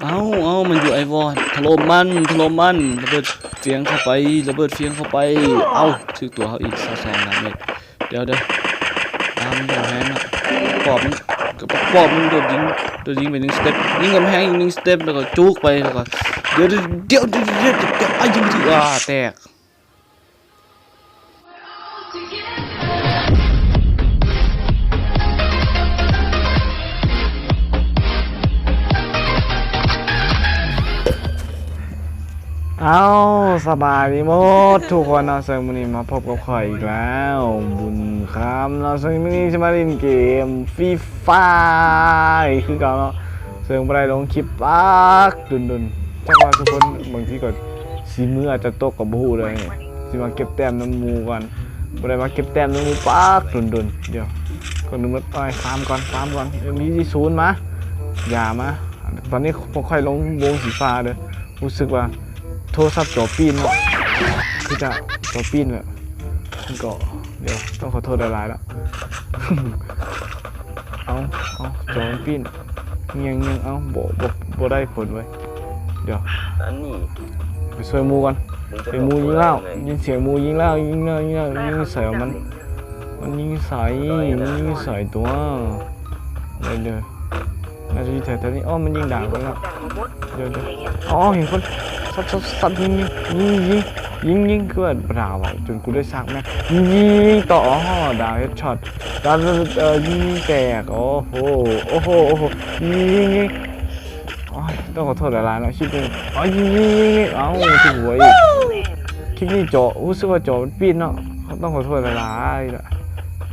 ເອົາ ເອົາ ມັນຢູ່ໄອວໍ ຖະຫຼົ່ມມັນ ຖະຫຼົ່ມມັນ ລະເບີດຟຽງເຂົ້າໄປ ລະເບີດຟຽງເຂົ້າໄປ ເອົາ ຖືກຕົວເຮົາອີກ ຊາວສອງດາເມດ. ດຽວ ດຽວ ຕາມແຮງນະ ປອບມັນ ກະປອບມັນໂດດຍິງ ໂດດຍິງໄປໜຶ່ງສະເຕັບ ຍິງກຳແພງອີກໜຶ່ງສະເຕັບ ແລ້ວກໍຈຸກໄປ ແລ້ວກໍ ດຽວ ດຽວ ອາ ຍິງຖືກ ອາ ແຕກ. ເອົາ ສະບາຍດີໝົດທຸກຄົນເນາະ ເຊິ່ງມື້ນີ້ມາພົບກັບຂ້ອຍອີກແລ້ວ ບຸນຄຳເນາະ ເຊິ່ງມື້ນີ້ຊິມາຫຼິ້ນເກມຟຣີຟາຍຄືເກົ່າເນາະ ເຊິ່ງບໍ່ໄດ້ລົງຄລິບປັກດົນໆ ຈັກວ່າທຸກຄົນບາງທີກໍສີມືອາດຈະຕົກກໍບໍ່ຮູ້ເລີຍ ຊິມາເກັບແຕ້ມນຳໝູ່ກ່ອນ ບໍ່ໄດ້ມາເກັບແຕ້ມນຳໝູ່ປັກດົນໆ ດຽວ ກ່ອນອື່ນໝົດ ເອົາ ຟາມກ່ອນ ຟາມກ່ອນ ເອັມພີສີ່ສູນມາ ຢ່າມາ ຕອນນີ້ພວກຂ້ອຍລົງວົງສີຟ້າເດີ ຮູ້ສຶກວ່າໂທລະສັບຈໍປີ້ນເນາະ ຄືຈະຈໍປີ້ນແຫຼະ ມັນກໍ ດຽວ ຕ້ອງຂໍໂທດຫຼາຍໆລະ ເອົາ ເອົາ ຈໍມັນປີ້ນ ງຽງໆ ເອົາ ບໍ່ ບໍ່ ບໍ່ໄດ້ຜົນເວີຍ ດຽວ ອັນນີ້ ໄປຊ່ວຍໝູ່ກ່ອນ ເປັນໝູ່ຍິງແລ້ວ ຍິນສຽງໝູ່ຍິງແລ້ວ ຍິງແລ້ວ ຍິງແລ້ວ ຍິງໃສ່ມັນ ມັນຍິງໃສ່ ມັນຍິງໃສ່ຕົວ ໄດ້ເດີ ໜ້າຈະຢູ່ແຖວໆນີ້ ອ້ອ ມັນຍິງດາບໄປແລ້ວ ດຽວໆ ອໍ ເຫັນຄົນ ສັດ ສັດ ສັດ ຍິງ ຍິງ ຍິງ ຍິງ ຍິງ ຄືວ່າດາວວ່ະ ຈົນກູໄດ້ຊັກແມັກ ຍິງ ຍິງ ຍິງຕໍ່ ອໍ ດາວເຮັດຊັອດ ດາວ ເອີ ຍິງ ຍິງແຕກ ໂອ້ໂຫ ໂອ້ໂຫ ໂອ້ໂຫ ຍິງ ຍິງ ຍິງ ໂອ້ຍ ຕ້ອງຂໍໂທດຫຼາຍໆເນາະ ຄລິບນີ້ ອໍ ຍິງ ຍິງ ຍິງ ຍິງ ເອົ້າ ຖືກຫົວອີກ ຄລິບນີ້ຈໍ ຮູ້ສຶກວ່າຈໍມັນປີ້ນເນາະ ຕ້ອງຂໍໂທດຫຼາຍໆລະ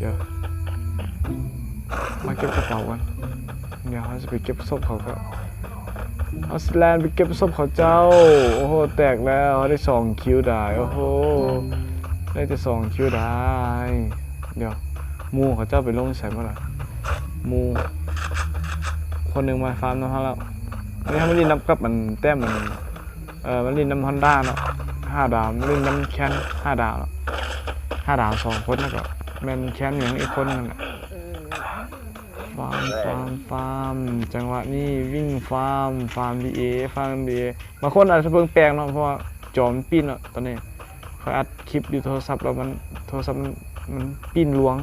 ດຽວ ມາເກັບກະເປົາກ່ອນ ດຽວເຮົາຊິໄປເກັບສົບເຂົາກ່ອນ ເຮົາຊິແລ່ນໄປເກັບສົບເຂົາເຈົ້າ ໂອ້ໂຫ ແຕກແລ້ວ ເຮົາໄດ້ສອງຄິວດາຍ ໂອ້ໂຫ ໄດ້ແຕ່ສອງຄິວດາຍ ດຽວ ໝູ່ເຂົາເຈົ້າໄປລົງໃສໝົດລະ ໝູ່ ຄົນໜຶ່ງມາຟາມນຳເຮົາແລ້ວ ອັນນີ້ເຮົາມາຫຼິ້ນນຳກັບອັນແຕ້ມອັນ ເອີ ມາຫຼິ້ນນຳຮອນດ້າເນາະ ຫ້າດາວ ມາຫຼິ້ນນຳແຄນ ຫ້າດາວເນາະ ຫ້າດາວສອງຄົນ ແລ້ວກໍແມ່ນແຄນຫຍັງອີກຄົນໜຶ່ງ ຟາມ ຟາມ ຟາມ ຈັງຫວະນີ້ວິ່ງຟາມ ຟາມບີເອ ຟາມບີເອ ບາງຄົນອາດຈະເບິ່ງແປກເນາະ ເພາະວ່າຈໍມັນປີ້ນເນາະ ຕອນນີ້ຂ້ອຍອັດຄລິບຢູ່ໂທລະສັບແລ້ວມັນ ໂທລະສັບມັນ ມັນປີ້ນລວງ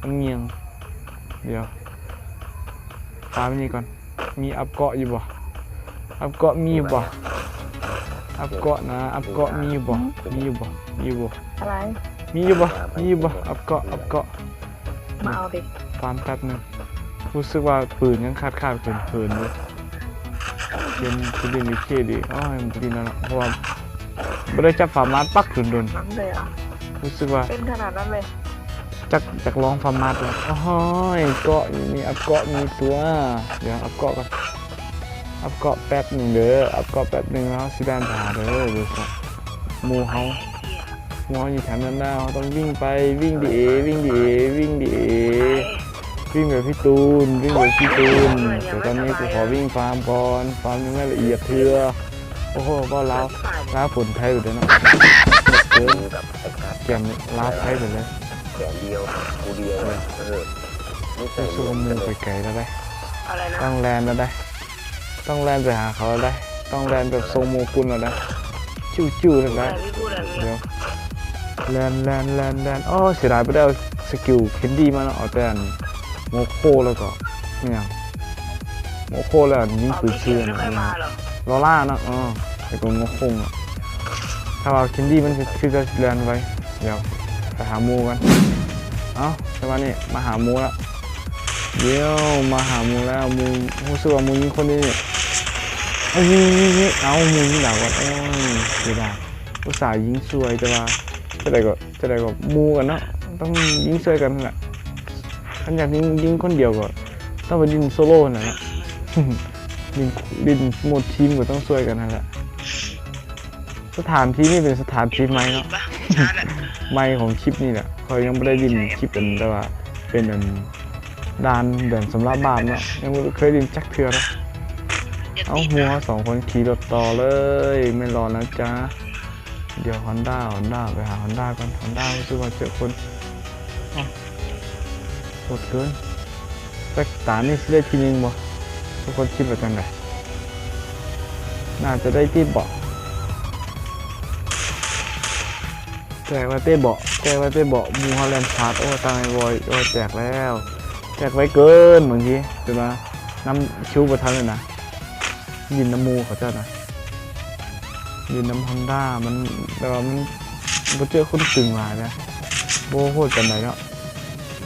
ມັນງຽງ ດຽວ ຟາມນີ້ກ່ອນ ມີອັບເກາະຢູ່ບໍ່ ອັບເກາະມີຢູ່ບໍ່ ອັບເກາະນະ ອັບເກາະມີຢູ່ບໍ່ ມີຢູ່ບໍ່ ມີຢູ່ບໍ່ ອະໄລ ມີຢູ່ບໍ່ ມີຢູ່ບໍ່ ອັບເກາະ ອັບເກາະ ມາເອົາເດ ຟາມແປັບໜຶ່ງ ຮູ້ສຶກວ່າປືນຍັງຂາດໆເຂີນໆຢູ່ ເປັນ ເປັນເອເຄດີ ໂອ້ຍ ມັນບໍ່ດີແລ້ວເນາະ ເພາະວ່າບໍ່ໄດ້ຈັບຟາມມາປັກດົນໆ ນັ້ນເລີຍອະ ຮູ້ສຶກວ່າ ເປັນຂະໜາດນັ້ນເລີຍ ຈັກ ຈັກລອງຟາມມາດ ໂອ້ຍ ເກາະ ມີອັບເກາະ ມີຕົວ ດຽວອັບເກາະກ່ອນ ອັບເກາະແປັບໜຶ່ງເດີ ອັບເກາະແປັບໜຶ່ງ ເຮົາຊິແລ່ນໄປຫາເດີ ເດີ ໝູ່ເຮົາ ໝູ່ເຮົາຢູ່ແຖວນັ້ນແລ້ວ ເຮົາຕ້ອງວິ່ງໄປ ວິ່ງດີເອ ວິ່ງດີເອ ວິ່ງດີເອ ວິ່ງແບບພີ່ຕູນ ວິ່ງແບບພີ່ຕູນ ແຕ່ຕອນນີ້ກູຂໍວິ່ງຟາມກ່ອນ ຟາມຍັງບໍ່ລະອຽດເທື່ອ ໂອ້ໂຫ ເວົ້າລາວ ລາວປົນໄທໄປເດີເນາະ ເກີນ ແກມລາວໄທໄປເລີຍ ແຂນດຽວ ກູດຽວ ເອີ ຮູ້ສຶກວ່າໝູ່ໄປໄກແລ້ວເດ້ ອະໄລນະ ຕ້ອງແລ່ນແລ້ວເດ້ ຕ້ອງແລ່ນໄປຫາເຂົາແລ້ວເດ້ ຕ້ອງແລ່ນແບບຊົງໂມກຸນແລ້ວເດ້ ຈິ້ວໆແລ້ວເດ້ ແລ່ນ ດຽວ ແລ່ນ ແລ່ນ ແລ່ນ ແລ່ນ ໂອ້ ເສຍດາຍບໍ່ໄດ້ເອົາສະກິວແຄນດີ້ມາເນາະ ເອົາແຕ່ອັນໂມໂຄ ແລ້ວກໍ ອີຫຍັງ ໂມໂຄ ແລ້ວຍິງປືນຊື່ ອໍ ລໍລ່າເນາະ ເອີ ແລ້ວກໍງົວໂຄ້ງເນາະ ຖ້າວ່າແຄນດີ້ມັນຄືຈະແລ່ນໄວ ດຽວໄປຫາໝູ່ກ່ອນ ເອົ້າ ຈັງຫວະນີ້ມາຫາໝູ່ລະ ດຽວມາຫາໝູ່ແລ້ວ ໝູ່ ຮູ້ສຶກວ່າໝູ່ຍິງຄົນນີ້ ເອົາ ຍິງ ຍິງ ຍິງ ເອົາ ໝູ່ຍິງດາວກ່ອນ ໂອ້ຍ ເສຍດາຍ ອຸດສ່າຍິງຊ່ວຍ ແຕ່ວ່າ ຈັ່ງໃດກໍ ຈັ່ງໃດກໍໝູ່ກັນເນາະ ຕ້ອງຍິງຊ່ວຍກັນຫັ້ນແຫຼະ ຄັນຢາກຍິງ ຍິງຄົນດຽວກໍຕ້ອງໄປຫຼິ້ນໂຊໂລຫັ້ນແຫຼະເນາະ ຫຼິ້ນ ຫຼິ້ນໂໝດທີມກໍຕ້ອງຊ່ວຍກັນຫັ້ນແຫຼະ ສະຖານທີ່ນີ້ເປັນສະຖານທີ່ໃໝ່ເນາະ ໃໝ່ຂອງຄລິບນີ້ແຫຼະ ຂ້ອຍຍັງບໍ່ໄດ້ຫຼິ້ນຄລິບເປັນແບບວ່າ ເປັນອັນ ດ່ານ ດ່ານສຳລັບບ້ານເນາະ ຍັງບໍ່ເຄີຍຫຼິ້ນຈັກເທື່ອເນາະ ເອົ້າ ໝູ່ເຮົາສອງຄົນຂີ່ລົດຕໍ່ເລີຍ ແມ່ນລໍນະຈ໊ະ ດຽວ ຮອນດ້າ ຮອນດ້າ ໄປຫາຮອນດ້າກ່ອນ ຮອນດ້າ ຮູ້ສຶກວ່າເຈີຄົນ ເອົ້າ ໂຫດເກີນ ແຕ່ຕານີ້ຊິໄດ້ທີໜຶ່ງບໍ່ ທຸກຄົນຄິດວ່າຈັ່ງໃດ ໜ້າຈະໄດ້ຕິດເບາະ ແຕກແລ້ວເຕະເບາະ ແຕກແລ້ວເຕະເບາະ ໝູ່ເຮົາແລ່ນຊາດ. ໂອ້ ຕັ້ງໃຫ້ບໍ່ ໂອ້ ແຕກແລ້ວ ແຕກໄວເກີນ ບາງທີຈົນວ່ານຳຄິວບໍ່ທັນເລີຍນະ. ຫຼິ້ນນຳໝູ່ເຂົາເຈົ້ານະ ຫຼິ້ນນຳຮອນດ້າ ມັນ ແຕ່ວ່າມັນບໍ່ເຈີຄົນຕຶງຫຼາຍນະ ບໍ່ໂຫດປານໃດເນາະ.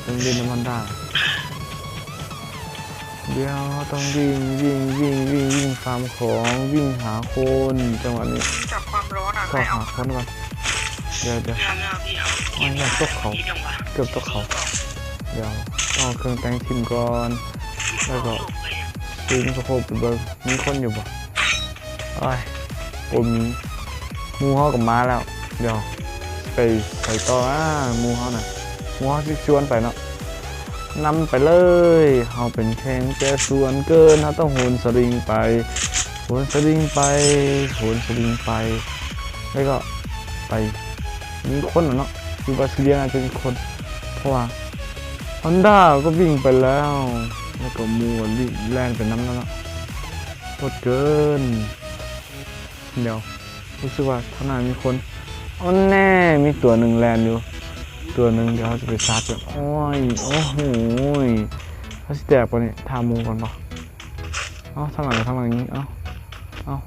ເພິ່ນຫຼິ້ນນຳຮອນດ້າ ດຽວເຮົາຕ້ອງວິ່ງ ວິ່ງ ວິ່ງ ວິ່ງ ວິ່ງຟາມຂອງ ວິ່ງຫາຄົນ. ຈັງຫວະນີ້ຊອກຫາຄົນກ່ອນ. ດຽວ ດຽວ ມັນຕົກເຂົາ ເກືອບຕົກເຂົາ. ດຽວຕ້ອງເອົາເຄື່ອງແຕ່ງຖິ້ມກ່ອນ ແລ້ວກໍຊື້ໄມໂຄຣໂຟນໄປເບິ່ງ ມີຄົນຢູ່ບໍ່? ໂອ້ຍ ບໍ່ມີ. ໝູ່ເຮົາກໍມາແລ້ວ ດຽວໄປໃສຕໍ່? ອາ ໝູ່ເຮົານະ ໝູ່ເຮົາຊິຊວນໄປເນາະ ນຳໄປເລີຍ. ເຮົາເປັນແຂ່ງແຕ່ຊວນເກີນ ເຮົາຕ້ອງໂຫນສະລິງໄປ ໂຫນສະລິງໄປ ໂຫນສະລິງໄປ ແລ້ວກໍໄປ. ມີຄົນແລ້ວເນາະ ຢູ່ບາຊິເລຍອາດຈະມີຄົນ ເພາະວ່າຮອນດ້າກໍວິ່ງໄປແລ້ວ ແລ້ວກໍໝູ່ກໍແລ່ນໄປນຳແລ້ວເນາະ. ໂຫດເກີນ. ດຽວ ຮູ້ສຶກວ່າທາງໜ້າມີຄົນ. ໂອ້ແນ່ ມີຕົວໜຶ່ງແລ່ນຢູ່ ຕົວໜຶ່ງ. ດຽວເຮົາຈະໄປຊາດກ່ອນ. ໂອ້ຍ ໂອ້ໂຫຍ ເຮົາຊິແຕກບໍ່ນີ້? ຖ້າໝູ່ກ່ອນບໍ່? ເອົ້າ ທາງຫຼັງ ທາງຫຼັງຍິງ. ເອົ້າ ເອົ້າ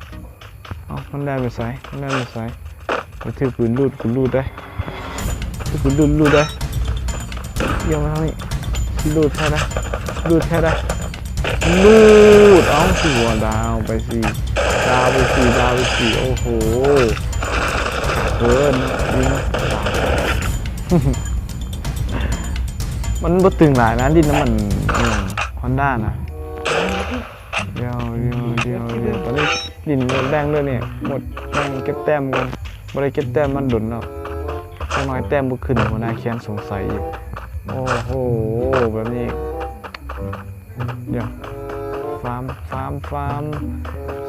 ເອົ້າ ມັນແລ່ນໄປໃສ? ມັນແລ່ນໄປໃສ? ໄປຖືກປືນລູດ ກູລູດໄດ໋ ຖືກປືນລູດ ລູດໄດ໋. ອຽງມາທາງນີ້ ຊິລູດແທ້ໄດ໋ ລູດແທ້ໄດ໋ ລູດ. ເອົ້າ ຄືວ່າດາວໄປສີ່ ດາວໄປສີ່ ດາວໄປສີ່. ໂອ້ໂຫ ເກີນນະ ຍິງ ມັນບໍ່ຕຶງຫຼາຍນະ ດິນນຳມັນ ຮອນດ້ານະ. ດຽວ ດຽວ ດຽວ ດຽວ ຕອນນີ້ຫຼິ້ນແດງເລີຍນີ້ ໝົດແດງເກັບແຕ້ມກ່ອນ ບໍ່ໄດ້ເກັບແຕ້ມມາດົນແລ້ວ. ຈັກໜ້ອຍແຕ້ມບໍ່ຂຶ້ນ ຫົວໜ້າແຄນສົງໄສອີກ. ໂອ້ໂຫ ແບບນີ້ ດຽວ ຟາມ ຟາມ ຟາມ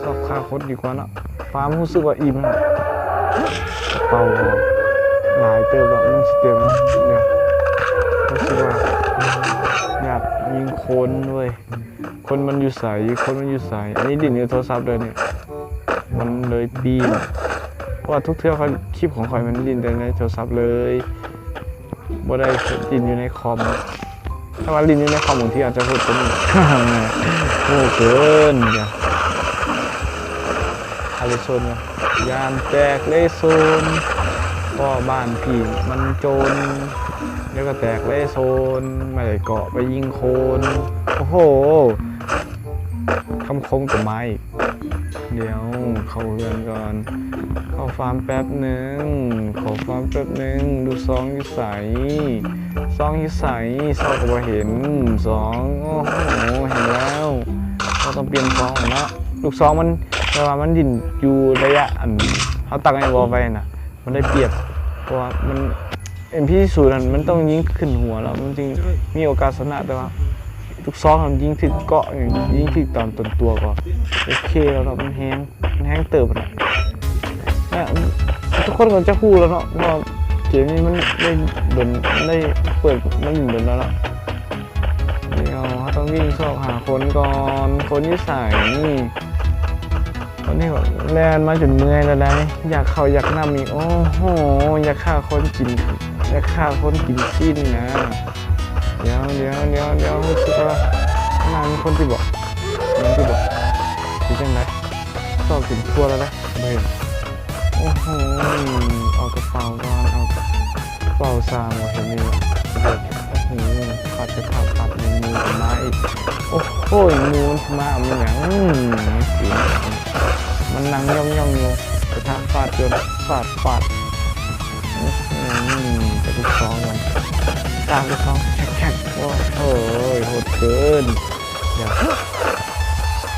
ຊອກຂ້າຄົນດີກວ່າເນາະ. ຟາມ ຮູ້ສຶກວ່າອີ່ມແລ້ວ ກະເປົາກໍຫຼາຍເຕີບແລ້ວ ມັນຊິເຕັມແລ້ວ. ດຽວ ຮູ້ສຶກວ່າຢາກຍິງຄົນເວີຍ. ຄົນມັນຢູ່ໃສ? ຄົນມັນຢູ່ໃສ? ອັນນີ້ຫຼິ້ນຢູ່ໂທລະສັບເດີນີ້ ມັນເລີຍປີ້ນ ເພາະວ່າທຸກເທື່ອຂ້ອຍ ຄລິບຂອງຂ້ອຍມັນຫຼິ້ນແຕ່ໃນໂທລະສັບເລີຍ ບໍ່ໄດ້ຫຼິ້ນຢູ່ໃນຄອມ. ຖ້າວ່າຫຼິ້ນຢູ່ໃນຄອມ ບາງທີອາດຈະໂຫດກວ່ານີ້. ໂຫດເກີນ. ອາເລໂຊນ ຢ້ານແຕກເລໂຊນ ເພາະບ້ານພີ່ມັນໂຈນ ແລ້ວກໍແຕກເລໂຊນ ມາໄດ້ເກາະໄປຍິງໂຄນ. ໂອ້ໂຫ ຄຳຄົມກໍມາອີກ. ດຽວເຂົ້າເຮືອນກ່ອນ ເຂົ້າຟາມແປັບໜຶ່ງ ເຂົ້າຟາມແປັບໜຶ່ງ. ລູກຊອງຢູ່ໃສ? ຊອງຢູ່ໃສ? ຊອງກໍບໍ່ເຫັນ ຊອງ. ໂອ້ໂຫ ເຫັນແລ້ວ ເຮົາຕ້ອງປ່ຽນຊອງແລ້ວເນາະ. ລູກຊອງມັນ ແຕ່ວ່າມັນດິ້ນຢູ່ໄລຍະອັນເຮົາຕັ້ງໄອ້ວໍໄວ້ນະ ມັນໄດ້ປຽບ ເພາະວ່າມັນ ເອັມພີສູນຫັ້ນ ມັນຕ້ອງຍິງຂຶ້ນຫົວແລ້ວ ມັນຈຶ່ງມີໂອກາດຊະນະ. ແຕ່ວ່າລູກຊອງຫັ້ນ ຍິງຖືກເກາະ ຍິງຖືກຕາມຕົ້ນຕົວກໍໂອເຄແລ້ວເນາະ. ມັນແຮງ ມັນແຮງເຕີບນະ ນະ ທຸກຄົນກໍຈະຮູ້ແລ້ວເນາະ ເພາະວ່າເກມນີ້ມັນໄດ້ດົນ ໄດ້ເປີດມາຫຼິ້ນດົນແລ້ວເນາະ. ດຽວເຮົາຕ້ອງວິ່ງຊອກຫາຄົນກ່ອນ ຄົນຢູ່ໃສ? ຕອນນີ້ແລ່ນມາຈົນເມື່ອຍແລ້ວໄດ໋ ຢາກເຂົ້າຢາກນ້ຳອີກ. ໂອ້ໂຫ ຢາກຂ້າຄົນກິນ ຢາກຂ້າຄົນກິນຊີ້ນນະ. ດຽວ ດຽວ ດຽວ ດຽວ ຮູ້ສຶກວ່າໜ້າມີຄົນຕິເບາະ ມີຕິເບາະ ເປັນຈັ່ງໃດ? ຊອກຈົນທົ່ວແລ້ວໄດ໋ ບໍ່ເຫັນ. ໂອ້ໂຫ ເອົາກະເປົາກ່ອນ ເອົາກະເປົາຊາບໍ່ເຫັນນີ້. ໂອ້ໂຫ ຂາດກະເປົາ ຂາດໝູ ໝູກໍມາອີກ. ໂອ້ໂຫ ໝູມັນຊິມາເອົາແມ່ນຫຍັງ? ອືມ ມັນກິນ ມັນນັ່ງຢ່ອງໆຢູ່ ກະທະຟາດຈົນ ຟາດ ຟາດ. ອືມ ກະລູກຊອງມັນ ຕາມລູກຊອງ ແຄກໆ. ໂອ້ໂຫ ໂຫດເກີນ. ດຽວ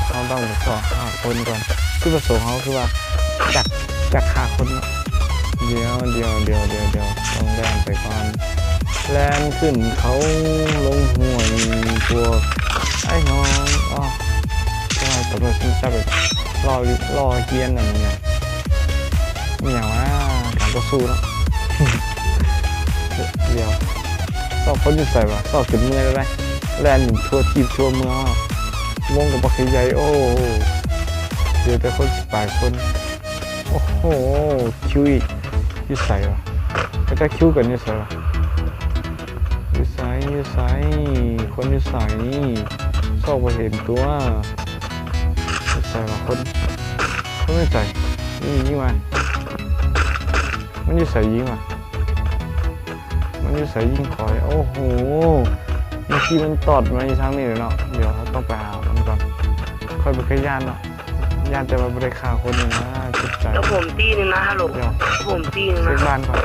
ເຮົາຕ້ອງໄປຊອກຫາຄົນກ່ອນ ຈຸດປະສົງເຮົາຄືວ່າຢາກ ຢາກຂ້າຄົນເນາະ. ດຽວ ດຽວ ດຽວ ດຽວ ດຽວ ຕ້ອງແລ່ນໄປກ່ອນ ແລ່ນຂຶ້ນເຂົາລົງຫ້ວຍ ພວກອ້າຍນ້ອງ. ອໍ ຈັກໜ້ອຍຕຳຫຼວດຊິຈັບໄປ ລໍ ລໍຮຽນອັນຫຍັງ ອີຫຍັງວະ ການຕໍ່ສູ້ເນາະ. ດຽວ ຊອກຄົນຢູ່ໃສວະ? ຊອກຈົນເມື່ອຍແລ້ວໄດ໋ ແລ່ນຢູ່ທົ່ວທີບທົ່ວເມືອງ ວົງກໍບໍ່ເຄີຍໃຫຍ່. ໂອ້ ຫຼືແຕ່ຄົນສິບປາຍຄົນ. ໂອ້ໂຫ ຄິວອີກ ຢູ່ໃສວະ? ແຕ່ຄິວກັນຢູ່ໃສວະ? ຢູ່ໃສ ຢູ່ໃສ? ຄົນຢູ່ໃສ? ຊອກບໍ່ເຫັນຕົວະ. ຢູ່ໃສວະ? ຄົນ ຄົນຢູ່ໃສ? ຍິງ ຍິງມາ. ມັນຢູ່ໃສ? ຍິງມາ. ມັນຢູ່ໃສ? ຍິງຂ້ອຍ. ໂອ້ໂຫ ເມື່ອກີ້ມັນຕອດມາຢູ່ທາງນີ້ເລີຍເນາະ. ດຽວເຮົາຕ້ອງໄປຫາມັນກ່ອນ. ຂ້ອຍບໍ່ເຄີຍຢ້ານເນາະ. ຢ້ານແຕ່ວ່າບໍ່ໄດ້ຂ້າຄົນນີ້ນະ ເຈັບໃຈ. ກັບຜົມຕີໜຶ່ງນະ ຮັລໂຫຼ. ດຽວ ກັບຜົມຕີໜຶ່ງນະ ເຊັກບ້ານກ່ອນ.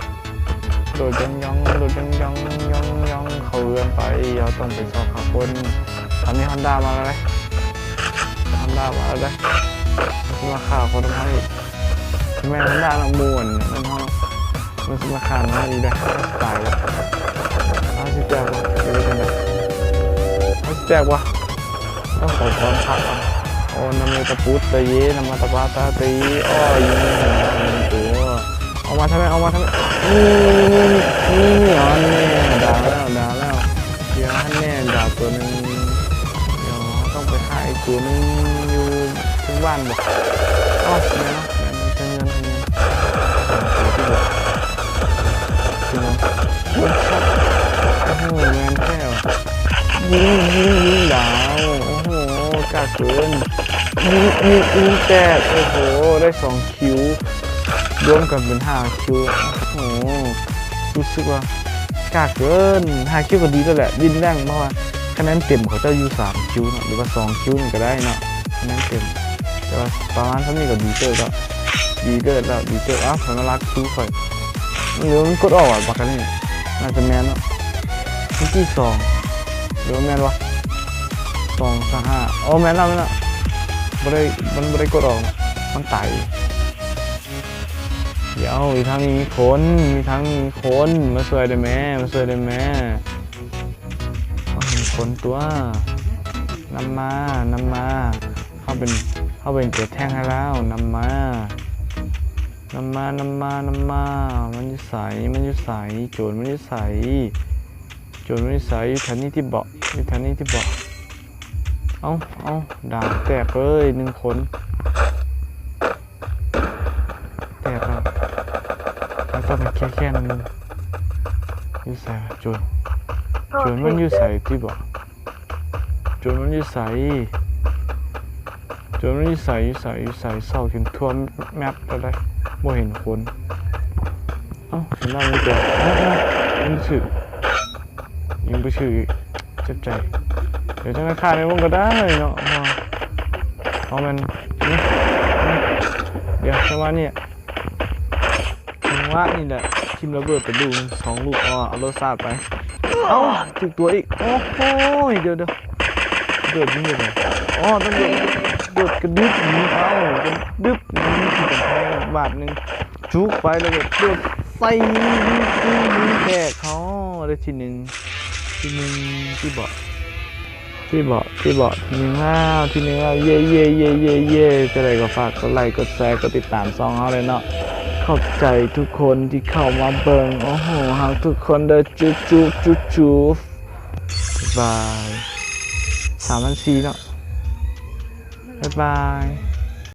ໂດດຢອງໆ ໂດດຢອງໆ ເຂົ້າເຮືອນໄປ. ເຮົາຕ້ອງໄປຊອກຫາຄົນ. ຕອນນີ້ຮອນດ້າມາແລ້ວເດ້. ຮອນດ້າມາແລ້ວເດ້. ມັນຊິມາຂ້າຄົນນຳເຮົາອີກ. ແມ່ນຮອນດ້ານຳໝູ່ນັ້ນເນາະ. ມັນຊິມາຂ້າເຮົາອີກເດ້. ເຮົາຊິຕາຍບໍ່? ເຮົາຊິແຕກບໍ່? ເປັນໄປຈັ່ງໃດ? ເຮົາຊິແຕກບໍ່? ຕ້ອງຂໍພອນພະກ່ອນ. ໂອ ນະໂມຕະປຸດຕະເຍ ນະມະຕະປາຕະຕິ. ໂອ້ຍ ຍິງຫົວໜຶ່ງຕົວ. ອອກມາທຳໄມ? ອອກມາທຳໄມ? ນີ້ ນີ້ ນີ້ ນີ້ ອັນແນ່ ດາວແລ້ວ ດາວແລ້ວ. ດຽວຫັ້ນແນ່ ດາວຕົວໜຶ່ງ. ດຽວເຮົາຕ້ອງໄປຫາອີກຕົວໜຶ່ງຢູ່ເທິງບ້ານບໍ່? ອໍ ແມ່ນເນາະ ແມ່ນເທິງເຮືອນ ເທິງເຮືອນ. ໂອ້ໂຫ ແມ່ນແທ້ຫວາ. ຍິງ ຍິງ ຍິງ ດາວ. ໂອ້ໂຫ ກ້າເກີນ. ຍິງ ຍິງ ຍິງແຕກ. ໂອ້ໂຫ ໄດ້ສອງ ຄິວ ລວມກັນເປັນຫ້າຄິວ. ໂອ້ໂຫ ຮູ້ສຶກວ່າກ້າເກີນ. ຫ້າຄິວກໍດີແລ້ວແຫຼະ ວິນແລ້ງ ເພາະວ່າຄະແນນເຕັມເຂົາເຈົ້າຢູ່ສາມຄິວເນາະ ຫຼືວ່າສອງຄິວນີ້ກໍໄດ້ເນາະ ຄະແນນເຕັມ. ແຕ່ວ່າປະມານສ່ຳນີ້ກໍດີເຕີບແລ້ວ ດີເຕີບແລ້ວ ດີເຕີບ. ອ້າວ ໃຜມາລັກຄິວຂ້ອຍ? ຫຼືວ່າມັນກົດອອກຫວາ ບັກອັນນີ້? ໜ້າຈະແມ່ນເນາະ. ເມື່ອກີ້ສອງ ຫຼືວ່າແມ່ນວະ? ສອງ ສາມ ຫ້າ. ອໍ ແມ່ນແລ້ວ ແມ່ນແລ້ວ. ບໍ່ໄດ້ ມັນບໍ່ໄດ້ກົດອອກເນາະ ມັນຕາຍ. ດຽວ ຢູ່ທາງນີ້ມີຄົນ ຢູ່ທາງນີ້ມີຄົນ. ມາຊ່ວຍໄດ້ແມ ມາຊ່ວຍໄດ້ແມ. ບໍ່ເຫັນຄົນຕົວະ. ນຳມາ ນຳມາ. ເຮົາເປັນ ເຮົາເປັນຕົວແທງໃຫ້ລາວ. ນຳມາ ນຳມາ ນຳມາ ນຳມາ. ມັນຢູ່ໃສ? ມັນຢູ່ໃສ? ໂຈນມັນຢູ່ໃສ? ໂຈນມັນຢູ່ໃສ? ຢູ່ແຖວນີ້ຕິເບາະ? ຢູ່ແຖວນີ້ຕິເບາະ? ເອົ້າ ເອົ້າ ດາວແຕກເລີຍ ໜຶ່ງຄົນ. ແຕກແລ້ວ ເຮົາຕ້ອງໄປແກ້ແຄ້ນນຳມັນ. ຢູ່ໃສວະ? ໂຈນ ໂຈນມັນຢູ່ໃສຕິເບາະ? ໂຈນມັນຢູ່ໃສ? ໂຈນມັນຢູ່ໃສ? ຢູ່ໃສ? ຢູ່ໃສ? ຊອກຈົນທົ່ວແມັບແລ້ວໄດ໋ ບໍ່ເຫັນຄົນ. ເອົ້າ ເຫັນແລ້ວມີຕົວ. ເອົ້າ ເອົ້າ ມັນຖືກ ຍິງບໍ່ຖືກອີກ ເຈັບໃຈ. ດຽວຈັ່ງໄດ້ຂ້າໃນວົງກໍໄດ້ເນາະ ເພາະວ່າ ເພາະແມ່ນ ນີ້ ນີ້ ດຽວ ຈັງຫວະນີ້ ຈັງຫວະນີ້ແຫຼະ ຖິ້ມລະເບີດໄປລູກໜຶ່ງ ສອງລູກ. ເອົາ ເອົາໂລດຊາດໄປ. ເອົ້າ ຖືກຕົວະອີກ. ໂອ້ໂຫ ດຽວ ດຽວ ໂດດຍິງເລີຍ. ອໍ ຕ້ອງໂດດ ໂດດກະດຶບໜີ. ເອົ້າ ກະດຶບໜີ ຖືກກຳແພງບາດໜຶ່ງ. ຈຸກໄປແລ້ວກໍໂດດໃສ່ ຍິງ ຍິງແຕກ. ອໍ ໄດ້ທີໜຶ່ງ ທີໜຶ່ງ ຕິເບາະ ຕິເບາະ ຕິເບາະ ທີໜຶ່ງແລ້ວ ທີໜຶ່ງແລ້ວ. ເຢ້ ເຢ້ ເຢ້ ເຢ້ ເຢ້. ຈັ່ງໃດກໍຝາກກົດໄລ ກົດແຊ ກົດຕິດຕາມຊ່ອງເຮົາແດ່ເນາະ. ຂອບໃຈທຸກຄົນທີ່ເຂົ້າມາເບິ່ງ. ໂອ້ໂຫ ຮັກທຸກຄົນເດີ ຈຸບ ຈຸບ ຈຸບ ຈຸບ. ບາຍບາຍ ສາມພັນສີ່ເນາະ. ບາຍບາຍ.